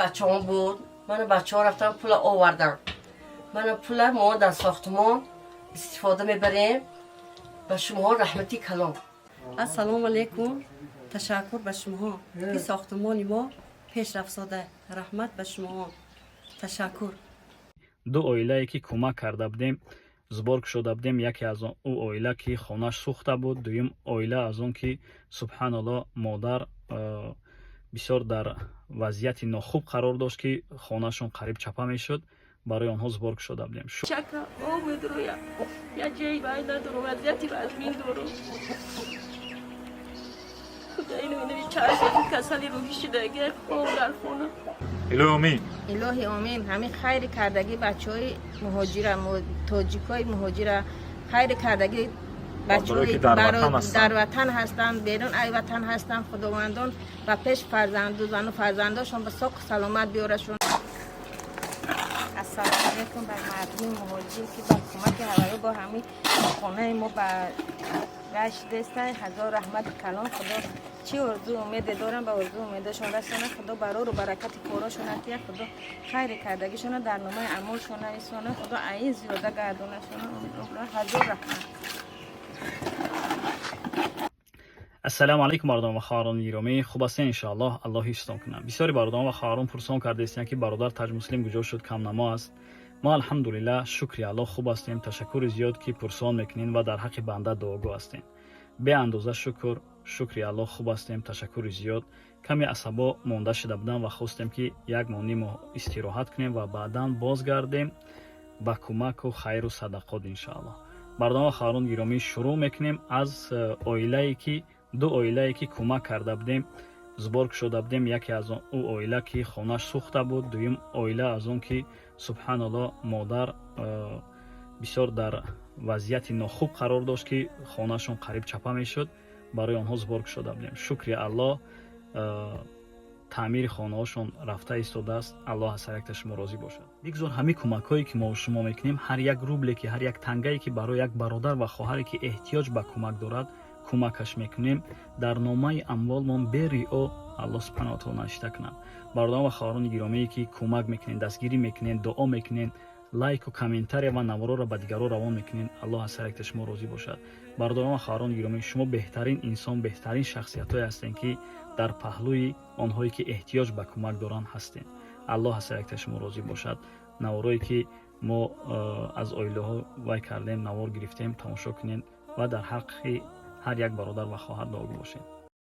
Бачаҳом буд. Мана бачаҳо рафтан, пула овардан. Мана пула мо дар сохтмон истифода мебарем. Ба шумоҳо раҳмати калон. Ассалому алайкум, ташаккур ба шумоҳо, ки сохтмони мо пешрафтзода. Раҳмат ба шумоҳо, ташаккур. Ду оилае ки кӯмак карда будем, сбор кушода будем. Яке аз ӯ оила ки хонаш сӯхта буд, дуюм оила аз он ки, субҳаналло, модар бисёр дар вазъияти нохуб қарор дошт, ки хонашон қариб чапа мешуд, барои онҳо сбор кушода будем. Чака омедроя я ҷои вай надорум, вазъияти вазмин дорум. Худои, чашм, касали рӯҳӣ шудаги, хоб дар хона. Илоҳи омин. Илоҳи омин. Ҳамин хайри кардагӣ бачаҳои муҳоҷира, тоҷикҳои муҳоҷира, хайри кардагӣ бачаҳое ки дар ватан ҳастанд, берун ай ватан ҳастанд, худовандон ба пеш фарзанду зану фарзандошон ба соқу саломат биёрашон. Ассалому алайкум ба мардуми муҳоҷир, ки ба кӯмаки ҳаваё бо ҳамин хонаи мо ба рашидестай. Ҳазор раҳмати калон. Худо чӣ орзу умеде дорам, ба орзу умедашон расона. Худо барору баракати корошон атия. Худо хайри кардагишона дар номаи амолшон нависона. Худо аин зиёда гардонашона. Ҳазор раҳмат. Ассалому алайкум, бародарон ва хоҳарони гиромӣ, хуб ҳастен? Иншоаллоҳ, Аллоҳ ҳифзтон кунад. Бисёри бародарон ва хоҳарон пурсон кардаистанд, ки бародар Таҷмуслим куҷо шуд, камнамо аст. Мо, алҳамдулиллаҳ, шукри Аллоҳ, хуб ҳастем. Ташаккури зиёд, ки пурсон мекунед ва дар ҳаққи банда дуогӯ ҳастем. Беандоза шукр, шукри Аллоҳ, хуб ҳастем. Ташаккури зиёд. Каме асабо монда шуда будам ва хостем, ки як моҳ, ним моҳ истироҳат кунем ва баъдан бозгардем ба кӯмаку хайру садақот, иншоаллоҳ. Бародарон ва хоҳарон гиромӣ, шурӯъ мекунем аз оилае ки ду оилае ки кӯмак карда будем, сбор кушода будем. Яке аз ӯ оила ки хонаш сӯхта буд, дуюм оила аз он ки, субҳаналло, модар бисёр дар вазъияти нохуб қарор дошт, ки хонашон қариб чапа мешуд, барои онҳо сбор кушода будем. Шукри Аллоҳ, таъмири хонаҳошон рафта истодааст. Аллоҳ аз ҳар якта шумо розӣ бошад. Бигзор ҳамин кӯмакҳое ки мо шумо мекунем, ҳар як рубле ки, ҳар як тангае ки барои як бародар ва хоҳаре ки эҳтиёҷ ба кӯмак дорад, кӯмакаш мекунем, дар номаи амволмон берио Аллоҳ субҳана ва таоло навишта кунад. Бародарон ва хоҳарони гиромие ки кӯмак мекунед, дастгирӣ мекунед, дуо мекунед, лайку комментария ва навороро ба дигарон равон мекунед, Аллоҳ аз ҳар якта шумо розӣ бошад. Бародарон ва хоҳарони гиромӣ, шумо беҳтарин инсон, беҳтарин шахсиятҳое ҳастед, ки дар паҳлӯи онҳое ки эҳтиёҷ ба кӯмак доранд, ҳастед. Аллоҳ аз ҳар якта шумо розӣ бошад. Наворое ки мо аз оилаҳо вай кардем, навор гирифтем, тамошо кунед ва дар ҳаққи ҳар як бародар ва хоҳар дуогӯ бошед.